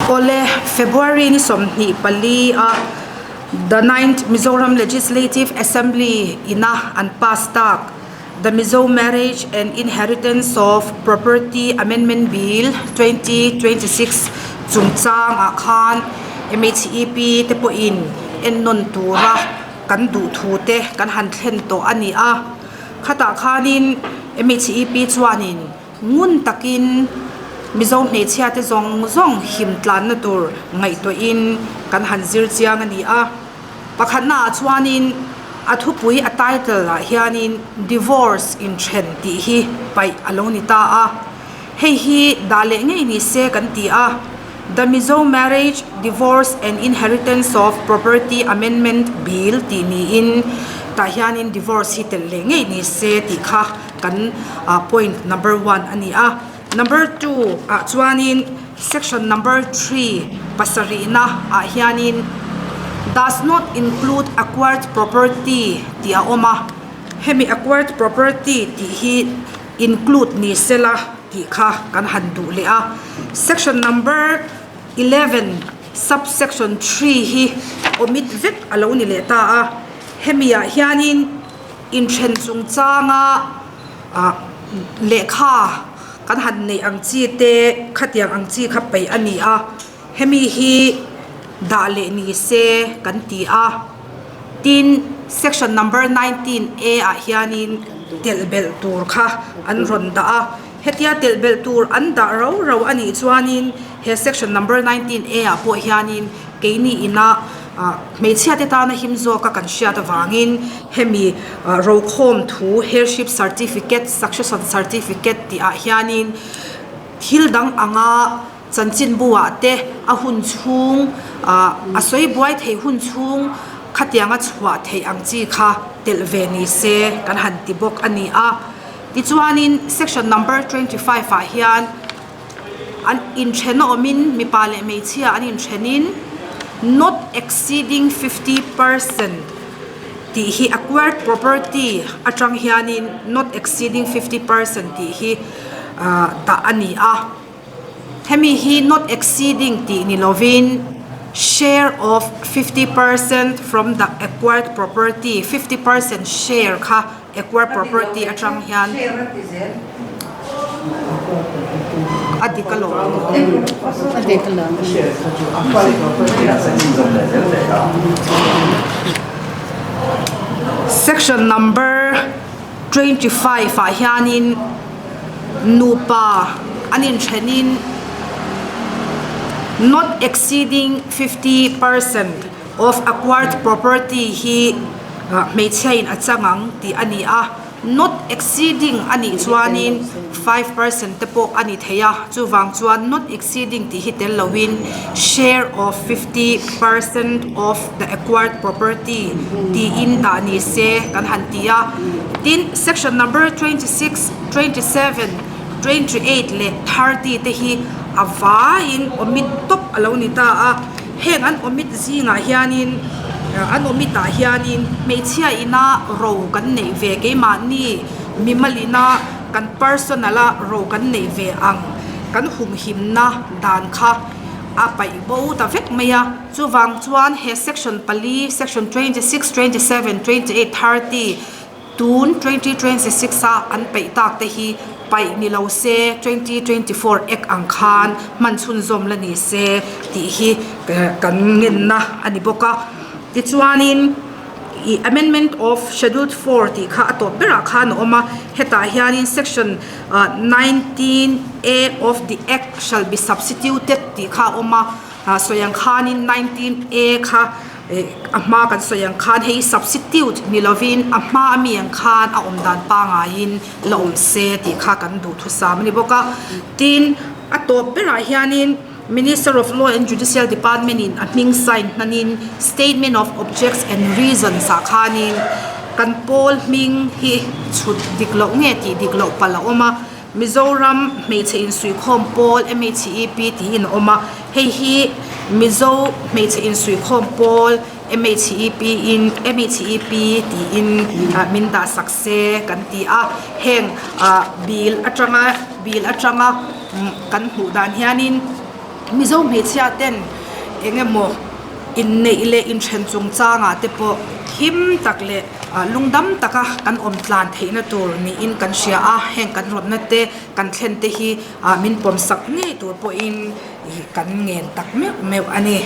Awle, February ni 24 a The Ninth Mizoram Legislative Assembly ina an pass tak The Mizo Marriage and Inheritance of Property Amendment Bill 2026 chungchang ah khan MHEP te pawhin ennawn tura kan duh thu te kan han thlen tawh a ni a. Khatah khanin MHEP chuanin ngun takin Mizo hmeichhia te zawng zawng him tlanna tur ngaihtuahin kan han zir chiang a ni a. Pakhatna ah chuanin a thupui a title ah hianin Divorce inthen tih hi paih a lo ni ta a. Hei hi dah leh ngei ni se kan ti a. The Mizo Marriage, Divorce and Inheritance of Property Amendment Bill tih niin tah hianin divorce hi telh leh ngei ni se tih kha kan point number one a ni a. Number two ah chuanin section number three pasarihna ah hianin does not include acquired property tih a awm a, hemi acquired property tih hi include ni sela tih kha kan han duh leh a. Section number 11 subsection three hi omit vek a lo ni leh ta a, hemi ah hianin inthen chungchanga ah lehkha kan han neih ang chi te khatiang ang chi kha peih a ni a, hemi hi dah leh ni se kan ti a, tin section number 19 A ah hianin telh belh tur kha an rawn dah a, hetia telh belh tur an dah rau rau a nih chuanin he section number 19 A ah pawh hianin keini inah Hmeichhia te tana him zawka kan hriat avangin hemi rokhawm thu heirship certificate, succession certificate tih ah hianin thil dang anga chanchinbu ah te a hun chhung a sawi buai thei hun chhung khatianga chhuah theih ang chi kha telh ve ni se kan han ti bawk a ni a. Tichuanin section number 25 ah hian An inthen a awmin mipa leh hmeichhia an inthenin not exceeding 50% tih hi acquired property atang hianin not exceeding 50% tih hi ah dah a ni a. Hemi hi not exceeding tih ni lovin share of 50% from the acquired property 50% share kha Acquired property atang hian a dik alawm. A dik alawm. Section number 25 ah hianin nupa an inthenin not exceeding 50% of acquired property hi Hmeichhia in a chang ang tih a ni a, not exceeding a nih chuanin 5% te pawh a ni thei a, chuvang chuan not exceeding tih hi tel loin share of 50% of the acquired property tiin dah ni se kan han ti a. Tin, section number 26, 27, 28 leh 30 te hi a vaiin omit tawp a lo ni ta a. Heng an omit zingah hianin an omit ah hianin hmeichhia ina ro kan neih ve keimahni mimal ina kan personal a ro kan neih ve ang kan humhimna dan kha a paih bo ta vek mai a, chuvang chuan he section pali section 26, 27, 28, 30 Tun 2026 a an peih tak te hi paih ni lo se, 2024 Act ang khan hman chhunzawm la ni se tih hi kan ngenna a ni bawk a. Tichuanin ih Amendment of Schedule 4 tih kha a tawp berah khan a awm a, hetah hianin Section 19A of the Act shall be substituted tih kha a awm a, sawi ang khanin 19A kha A hma kan sawi ang khan hei substitute ni lovin a hma ami ang khan a awm dan pangaiin la awm se tih kha kan duhthusam a ni bawk a. Tin, a tawp berah hianin Minister of Law and Judicial Department in a hming sign hnanin Statement of Objects and Reasons ah khanin kan pawl hming hi chhut dik loh nge tih dik loh palh a awm a. Mizoram hmeichhe insuihkhawm pawl MHEP tiin a awm a, hei hi Mizo hmeichhe insuihkhawm pawl MHEP in MHEP tiin min dah sak se kan ti a, heng ah bill atanga bill atanga kan hmuh dan hianin. Mizo hmeichhia ten eng emaw inneih leh inthen chungchangah te pawh him tak leh lungdam taka kan awm tlan theihna tur niin kan hria a, heng kan rawtna te kan thlen te hi min pawmsak ngei tur pawhin kan ngen tak meuh meuh a ni.